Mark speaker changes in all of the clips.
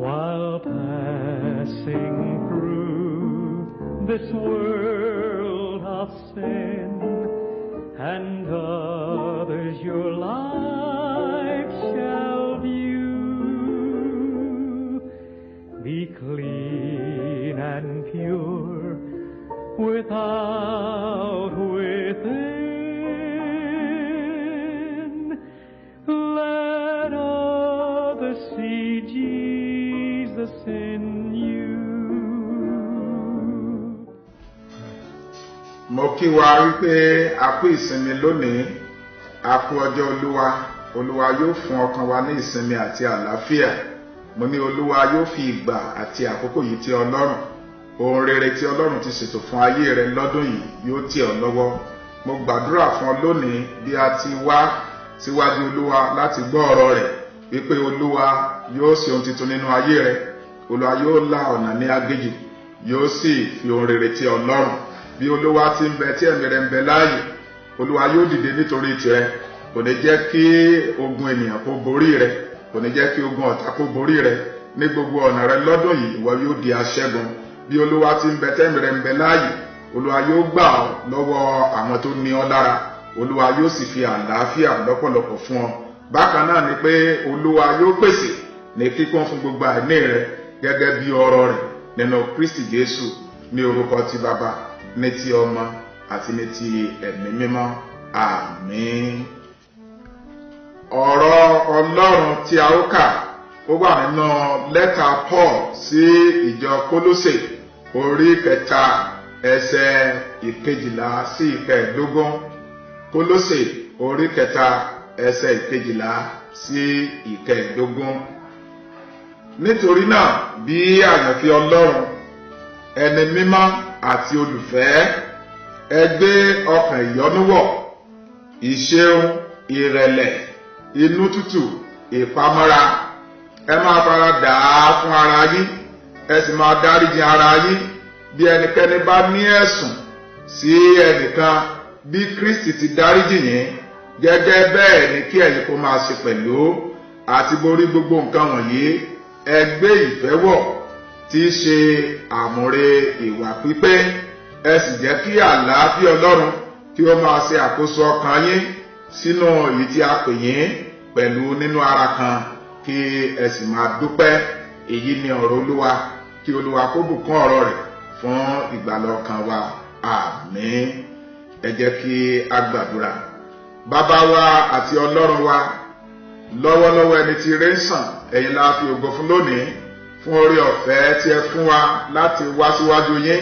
Speaker 1: While passing through this world of sin, and others your life shall view. Be clean and pure without, within. Let others see Jesus in you.
Speaker 2: Mo kí wa wípé a kú ìsinmi lónìí, a kú ọjọ́ Olúwa. Olúwa yóò fún ọkàn wa ní ìsinmi àti àlàáfíà. Mo ní Olúwa yóò fi ìgbà àti àkókò yìí tẹ́ ọ lọ́rùn. Ohun rere tí Ọlọ́run ti ṣètò fún ayé rẹ lọ́dún yìí yóò tẹ́ ọ lọ́wọ́. Mo gbàdúrà fún ọ lónìí bí a ti wá síwájú Olúwa láti gbọ́ ọ̀rọ̀ rẹ̀, wípé Olúwa yóò ṣe ohun tuntun nínú ayé rẹ. Olúwa yóò la ọ̀nà ní aginjù, yóò sì fi ohun rere tẹ́ ọ lọ́rùn. Bí Olúwa ti ń bẹ tí ẹ̀mí rẹ̀ ń bẹ láàyè, Olúwa yóò dìde nítorí tirẹ̀. Kò ní jẹ́ kí ogun ènìyàn kó borí rẹ, kò ní jẹ́ kí ogun ọ̀tá kó borí rẹ. Ní gbogbo ọ̀nà rẹ lọ́dún yìí, ìwọ yóò di aṣẹ́gun. Bí Olúwa ti ń bẹ tẹ́mi rẹ̀ ń bẹ láàyè, Olúwa yóò gbà ọ́ lọ́wọ́ àwọn tó ní ọ lára. Olúwa yóò sì fi àlàáfíà lọ́pọ̀lọpọ̀ fún ọ. Bákan náà ni pé Olúwa yóò pèsè ní kíkún fún gbogbo àìní rẹ gẹ́gẹ́ bí ọrọ̀ rẹ̀ nínú Kristi Jésù. Ní orúkọ ti Baba, ní ti Ọmọ àti ní ti Ẹ̀mí Mímọ́, àmín. Ọ̀rọ̀ Ọlọ́run tí a ó kà, ó wà nínú lẹ́tà Paul sí ìjọ Kólósè, orí 3, ẹsẹ̀ 12 sí 15. Kólósè orí 3, ẹsẹ̀ 12 sí 15. Nítorí náà, bí àyànfẹ́ Ọlọ́run, ẹni mímọ́ àti olùfẹ́, ẹ gbé ọkàn ìyọ́nú wọ̀, ìṣeun, ìrẹ̀lẹ̀, inú tútù, ìpamọ́ra. Ẹ máa fara dà á fún ara yín, ẹ sì máa dáríjì ara yín bí ẹnikẹ́ni bá ní ẹ̀sùn sí ẹnìkan. Bí Kristi ti dáríjì yín, gẹ́gẹ́ bẹ́ẹ̀ ni kí ẹ̀yin kó máa ṣe pẹ̀lú. Àti borí gbogbo nǹkan wọ̀nyí, ẹ gbé ìfẹ́ wọ̀, tí í ṣe àmúre ìwà pípé. Ẹ sì jẹ́ kí àlàáfíà Ọlọ́run kí ó máa ṣe àkóso ọkàn yín, sínú èyí tí a pè yín pẹ̀lú nínú ara kan, kí ẹ sì máa dúpẹ́. Èyí ni ọ̀rọ̀ Olúwa. Kí Olúwa kó bùkún ọ̀rọ̀ rẹ̀ fún ìgbàlà ọkàn wa. Àmín. Ẹ jẹ́ kí a gbàdúrà. Bàbá wa àti Ọlọ́run wa, lọ́wọ́lọ́wọ́ ẹni tí ire ń sàn, ẹ̀yin la fi ògo fún lónìí fún oore ọ̀fẹ́ tí ẹ fún wa láti wá síwájú yín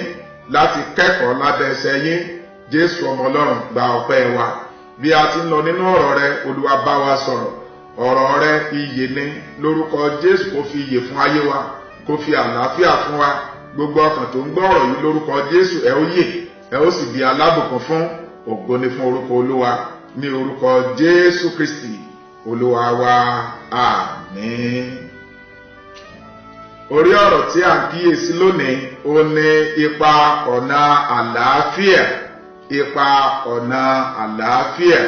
Speaker 2: láti kẹ́kọ̀ọ́ lábẹ́ ẹsẹ̀ yín. Jésù ọmọ Ọlọ́run, gba ọpẹ́ wa. Bí a ti ń lọ nínú ọ̀rọ̀ rẹ, Olúwa, bá wa sọ̀rọ̀. Ọ̀rọ̀ rẹ ìyè ni. Lórúkọ Jésù, kó fi ìyè fún ayé wa, kó fi àlàáfíà fún wa. Gbogbo ọkàn tó ń gbọ́ ọ̀rọ̀ yìí, lórúkọ Jésù, ẹ ó yè, ẹ ó sì di alábùkún fún. Ògo ni fún orúkọ Olúwa. Ní orúkọ Jésù Kristi Olúwa wa, àmín. Orí ọ̀rọ̀ tí a ń kíyèsí lónìí, ó ní ipa ọ̀nà àlàáfíà, ipa ọ̀nà àlàáfíà.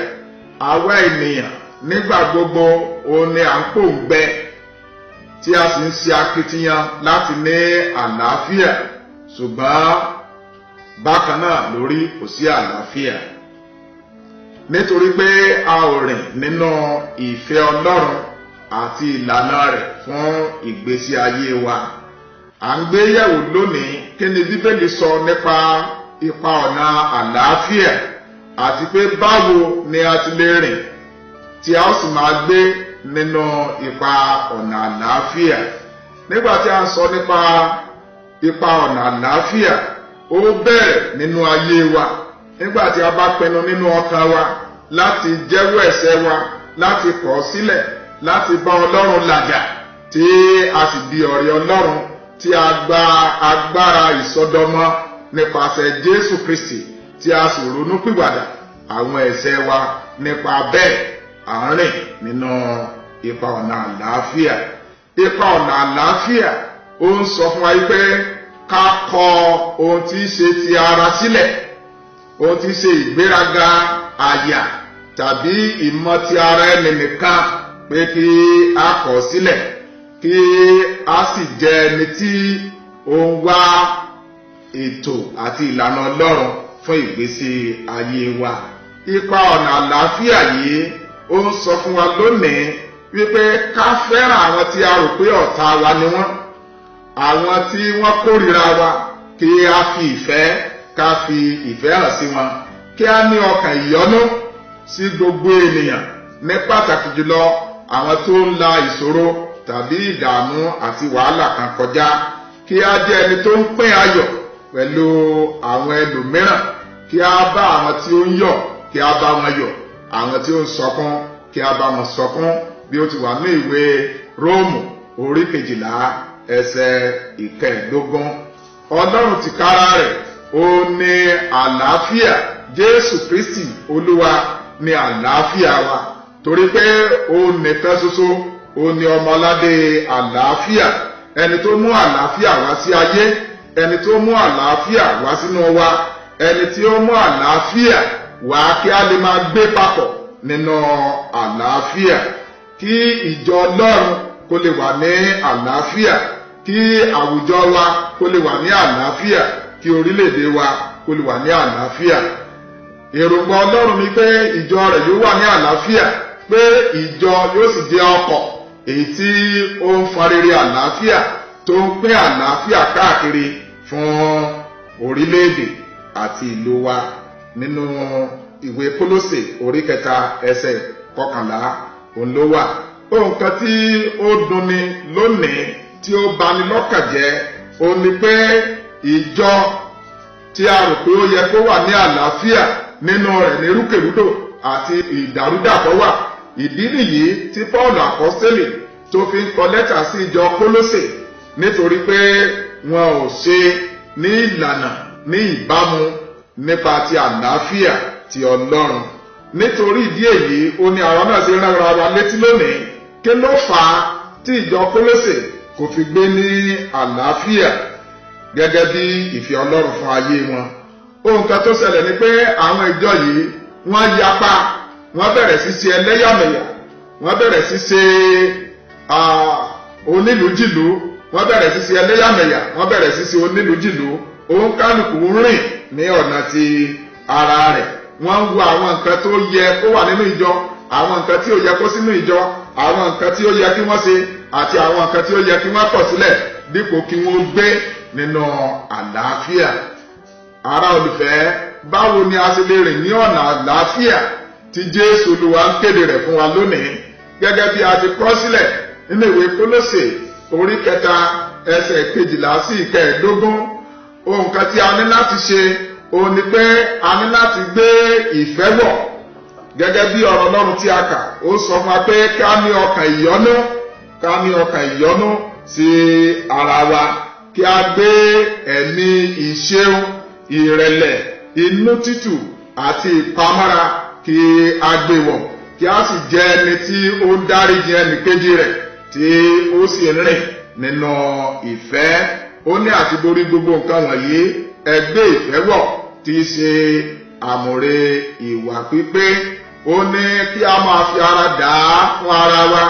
Speaker 2: Àwa ènìyàn nígbà gbogbo, ó ní à ń pòǹgbẹ tí a sì ń ṣe akitiyan láti ní àlàáfíà, ṣùgbọ́n bákan náà lórí kò sí àlàáfíà, nítorí pé a ò rìn nínú ìfẹ́ Ọlọ́run àti ìlànà rẹ̀ fún ìgbésí ayé wa. À ń gbé yẹ̀wò lónìí kí ni Bíbélì sọ nípa ipa ọ̀nà àlàáfíà, àti pé báwo ni a ti lè rìn tí a ó sì máa gbé nínú ipa ọ̀nà àlàáfíà. Nígbà tí a ń sọ nípa ipa ọ̀nà àlàáfíà, ó bẹ̀rẹ̀ nínú ayé wa nígbà tí a bá pinnu nínú ọkàn wa láti jẹ́wọ́ ẹ̀ṣẹ̀ wa, láti kọ̀ ọ́ sílẹ̀, láti bá Ọlọ́run làjà, tí a sì di ọ̀rẹ́ Ọlọ́run, tí a gba agbára ìsọdọmọ nípasẹ̀ Jésù Kristi, tí a sì ronú pìwàdà àwọn ẹ̀ṣẹ̀ wa. Nípa bẹ́ẹ̀, à ń rìn nínú ipa ọ̀nà àlàáfíà. Ipa ọ̀nà àlàáfíà, ó ń sọ fún wa pé ká kọ ohun tí í ṣe ti ara sílẹ̀, ohun tí í ṣe ìgbéraga àyà tàbí ìmọ̀ ti ara ẹni nìkan, pé kí a kọ̀ sílẹ̀, kí a a sì jẹ́ ẹni tí ó ń wá ètò àti ìlànà Ọlọ́run fún ìgbésí ayé wa. Ipa ọ̀nà àlàáfíà yìí, ó ń sọ fún wa lónìí wípé ká fẹ́ràn àwọn tí a rò pé ọ̀tá wa ni wọ́n, àwọn tí wọ́n kórìíra wa, kí a fi ìfẹ́, ká fi ìfẹ́ hàn sí wọn, kí a ní ọkàn ìyọ́nú sí gbogbo ènìyàn, ní pàtàkì jùlọ àwọn tó ń la ìṣòro tàbí ìdààmú àti wàhálà kan kọjá, kí a jẹ́ ẹni tó ń pín ayọ̀ pẹ̀lú àwọn ẹlòmíràn, kí a bá àwọn tí ó ń yọ̀, kí a bá wọn yọ̀, àwọn tí ó ń sọkún, kí a bá wọn sọkún, bí ó ti wà ní ìwé Róòmù orí 12 ẹsẹ̀ 15. Ọlọ́run tìkára rẹ̀, ó ní àlàáfíà. Jésù Kristi Olúwa ní àlàáfíà wa, torí pé ó nìkan ṣoṣo, ó ní ọmọládé àlàáfíà, ẹni tó mú àlàáfíà wá sí ayé, ẹni tó mú àlàáfíà wá sínú wa, ẹni tí ó mú àlàáfíà wá kí a lè máa gbé papọ̀ nínú àlàáfíà, kí ìjọ Ọlọ́run kó lè wà ní àlàáfíà, kí àwùjọ wa kó lè wà ní àlàáfíà, kí orílẹ̀-èdè wa kó lè wà ní àlàáfíà. Èròǹgbà Ọlọ́run ni pé ìjọ rẹ̀ yóò wà ní àlàáfíà, pé ìjọ yóò sì jẹ́ ọkọ̀ èyí tí ó ń fa rere àlàáfíà, tó ń pín àlàáfíà káàkiri fún orílẹ̀-èdè àti ìlú wa. Nínú ìwé Kólósè orí 3 ẹsẹ̀ 11, òun ló wà. Ohun kan tí ó dunni lónìí, tí ó bani lọ́kàn jẹ́, ó ní pé ìjọ tí a rò pé ó yẹ kó wà ní àlàáfíà, nínú rẹ̀ ní rúkèrúdò àti ìdàrúdàpọ̀ wà. Ìdí nìyí tí Paul àpọ́sítélì tó fi ń kọ lẹ́tà sí ìjọ Kólósè, nítorí pé wọn ò ṣe ní ìlànà ní ìbámu nípa ti àlàáfíà ti Ọlọ́run. Nítorí ìdí èyí, ó ní àwọn náà ṣe rán ara wa létí lónìí. Kí ló fà á tí ìjọ Kólósè kò fi gbé ní àlàáfíà gẹ́gẹ́ bí ìfẹ́ Ọlọ́run fún ayé wọn? Ohun kan tó ṣẹlẹ̀ ni pé àwọn ìjọ yìí, wọ́n yapa, wọ́n bẹ̀rẹ̀ sí ṣe ẹlẹ́yàmẹ̀yà, wọ́n bẹ̀rẹ̀ sí ṣe onílùújìlú, wọ́n bẹ̀rẹ̀ sí ṣe ẹlẹ́yàmẹ̀yà, wọ́n bẹ̀rẹ̀ sí ṣe onílùújìlú. Òun kálukú rìn ní ọ̀nà ti ara rẹ̀. Wọ́n ń wo àwọn nǹkan tó yẹ kó wà nínú ìjọ, àwọn nǹkan tí ò yẹ kó sínú ìjọ, àwọn nǹkan tí ó yẹ kí wọ́n ṣe àti àwọn nǹkan tí ó yẹ kí wọ́n kọ̀ sílẹ̀, dípò kí wọ́n gbé nínú àlàáfíà. Ará olùfẹ́, báwo ni a ṣe lè rìn ní ọ̀nà àlàáfíà tí Jésù Olúwa ń kéde rẹ̀ fún wa lónìí, gẹ́gẹ́ bí a ti kọ sílẹ̀ nínú ìwé Kólósè orí 3 ẹsẹ̀ 12 sí 15? Ohun kan tí a ní láti ṣe, òun ni pé a ní láti gbé ìfẹ́ wọ̀, gẹ́gẹ́ bí ọ̀rọ̀ Ọlọ́run tí a kà. Ó sọ fún wa pé ká ní ọkàn ìyọ́nú, ká ní ọkàn ìyọ́nú sí ara wa, kí a gbé ẹ̀mí ìṣeun, ìrẹ̀lẹ̀, inú tútù àti ìpamọ́ra kí a gbé wọ̀, kí a sì jẹ́ ẹni tí ó ń dáríjì ẹnì kejì rẹ̀, tí ó sì rìn nínú ìfẹ́. Ó ní, àti borí gbogbo nǹkan wọ̀nyí, ẹ gbé ìfẹ́ wọ̀, tí í ṣe àmùrè ìwà pípé. Ó ní kí a máa fi ara dà á fún ara wa,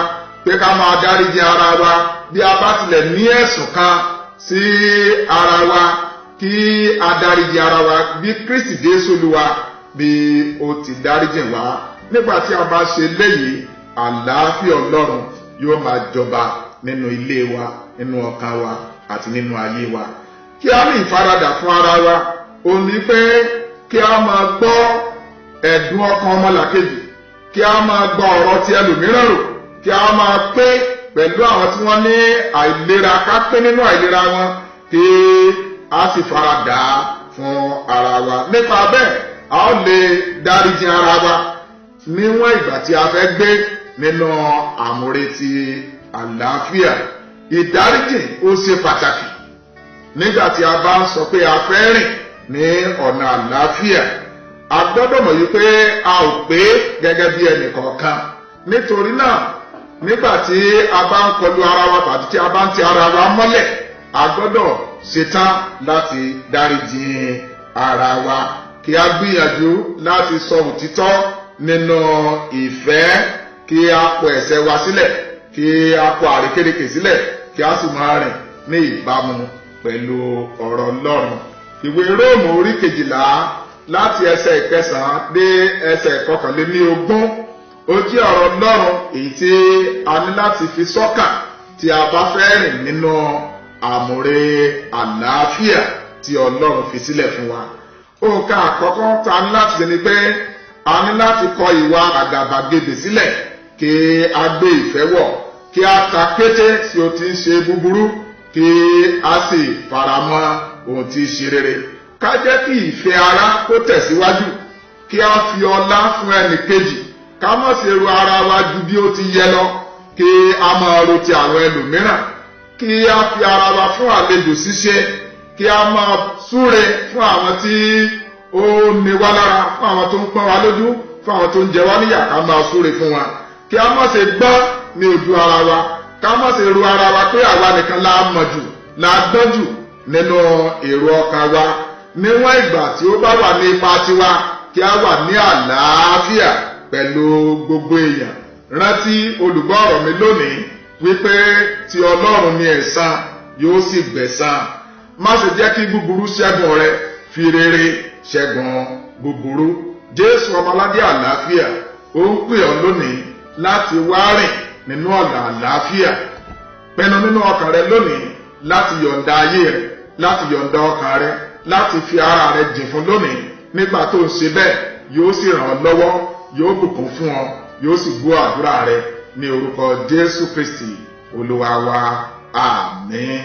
Speaker 2: pé ká máa dáríjì ara wa bí a bá tilẹ̀ ní ẹ̀sùn kan sí ara wa, kí a dáríjì ara wa bí Kristi Jésù Olúwa bí ó ti dáríjì wá. Nígbà tí a bá ṣe léyìí, àlàáfíà Ọlọ́run yóò máa jọba nínú ilé wa, nínú ọkàn wa àti nínú ayé wa. Kí a ní ìfaradà fún ara wa, ó ní pé kí a máa gbọ́ ẹ̀dùn ọkàn ọmọlàkejì, kí a máa gbọ́ ọ̀rọ̀ ti ẹlòmíràn rò, kí a máa pé pẹ̀lú àwọn tí wọ́n ní àìlera, ká pín nínú àìlera wọn, kí a sì faradà fún ara wa. Nípa bẹ́ẹ̀, a ó lè dáríjì ara wa níwọ̀n ìgbà tí a fẹ́ gbé nínú àmúre ti àlàáfíà. Ìdáríjì ó ṣe pàtàkì nígbà tí a bá ń sọ pé a fẹ́ rìn ní ọ̀nà àlàáfíà. A gbọ́dọ̀ mọ̀ yìí pé a ò pé gẹ́gẹ́ bí ẹnìkọ̀ọ̀kan. Nítorí náà, nígbà tí a bá ń kọlu ara wa tàbí tí a bá ń ti ara wa mọ́lẹ̀, a gbọ́dọ̀ ṣetán láti dáríjì ara wa, kí a gbìyànjú láti sọ òtítọ́ nínú ìfẹ́, kí a kọ ẹ̀ṣẹ̀ wa sílẹ̀, kí a kọ àrékérekè sílẹ̀, kí kí a sì máa rìn ní ìbámu pẹ̀lú ọ̀rọ̀ Ọlọ́run. Ìwé Róòmù orí 12 láti ẹsẹ̀ 9 dé ẹsẹ̀ 21 ó jẹ́ ọ̀rọ̀ Ọlọ́run èyí tí a ní láti fi sọ́kàn tí a bá fẹ́ rìn nínú àmùrè àlàáfíà tí Ọlọ́run fi sílẹ̀ fún wa. Òǹkà àkọ́kọ́ tá a ní láti ṣe ni pé a ní láti kọ ìwà àgàbàgebè sílẹ̀, kí a gbé ìfẹ́ wọ̀, kí a ta kété sí o ti ń ṣe búburú, kí a sì faramọ́ ohun tí í ṣe rere. Ká jẹ́ kí ìfẹ́ ara kó tẹ̀síwájú, kí a fi ọlá fún ẹnì kejì, ká má ṣe ro ara wa ju bí ó ti yẹ lọ, kí a máa ro ti àwọn ẹlòmíràn, kí a fi ara wa fún àlejò ṣíṣe, kí a máa súre fún àwọn tí ó ní wá lára, fún àwọn tó ń pọ́n wa lójú, fún àwọn tó ń jẹ wá níyà, ká máa súre fún wa, kí a má ṣe gbọ́n ní ojú ara wa, ká má ṣe ro ara wa pé àwa nìkan la mọ̀ jù, la gbọ́n jù nínú èrò ọkàn wa. Níwọ̀n ìgbà tí ó bá wà ní ipa tiwa, kí a wà ní àlàáfíà pẹ̀lú gbogbo èèyàn. Rántí, olùgbọ́ ọ̀rọ̀ mi lónìí, wípé ti Ọlọ́run ní ẹ̀san, yóò sì gbẹ̀san. Má ṣe jẹ́ kí búburú ṣẹ́gun rẹ, fi rere ṣẹ́gun búburú. Jésù ọmọládé àlàáfíà ó ń pè ọ́ lónìí láti wá rìn nínú ọ̀nà àlàáfíà. Pinnu nínú ọkàn rẹ lónìí láti yọ̀ǹda ayé rẹ, láti yọ̀ǹda ọkàn rẹ, láti fi ara rẹ jìn fún lónìí. Nígbà tó ń ṣe bẹ́ẹ̀, yóò sì ràn ọ́ lọ́wọ́, yóò bùkún fún ọ, yóò sì gbọ́ àdúrà rẹ ní orúkọ Jésù Kristi Olúwa wa. Àmín.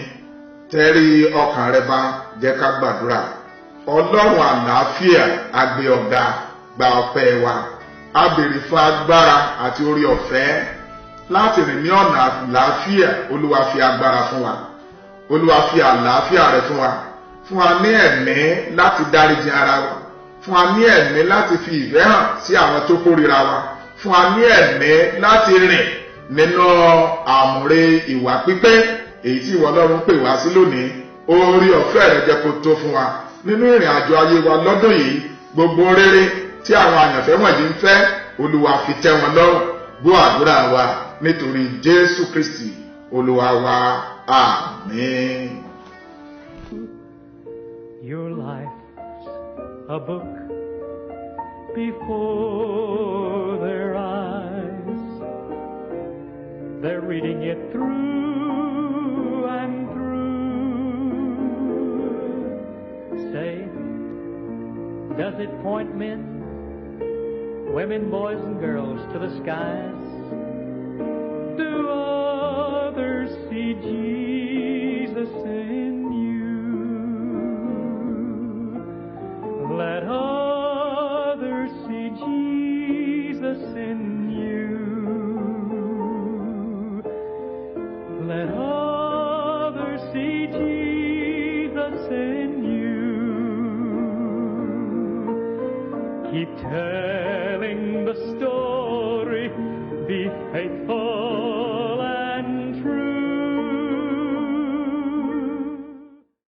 Speaker 2: Tẹ́rí ọkàn rẹ bá, jẹ́ ká gbàdúrà. Ọlọ́run àlàáfíà, a gbé ọ̀gá, gba ọpẹ́ wa. A béèrè fún agbára àti orí ọ̀fẹ́ láti rìn ní ọ̀nà àlàáfíà. Olúwa, fi agbára fún wa. Olúwa, fi àlàáfíà rẹ fún wa. Fún wa ní ẹ̀mí láti dáríjì ara wa. Fún wa ní ẹ̀mí láti fi ìfẹ́ hàn sí àwọn tó kórìíra wa. Fún wa ní ẹ̀mí láti rìn nínú àmùrè ìwà pípé èyí tí ìwọ Ọlọ́run pè wá sí lónìí. Orí ọ̀fẹ́ rẹ jẹ́ kó tó fún wa nínú ìrìn àjò ayé wa lọ́dún yìí. Gbogbo rere tí àwọn àyànfẹ́ wọ̀nyí ń fẹ́, Olúwa, fi tẹ́ wọn lọ́rùn. Gbọ́ àdúrà wa nítorí Jésù Kristi Olúwa wa. Àmín.
Speaker 1: Your life's a book before their eyes. They're reading it through and through. Say, does it point men, women, boys, and girls to the skies? Do others see Jesus in you? Let others see Jesus in you. Let others see Jesus in you. Keep telling the story. Be faithful.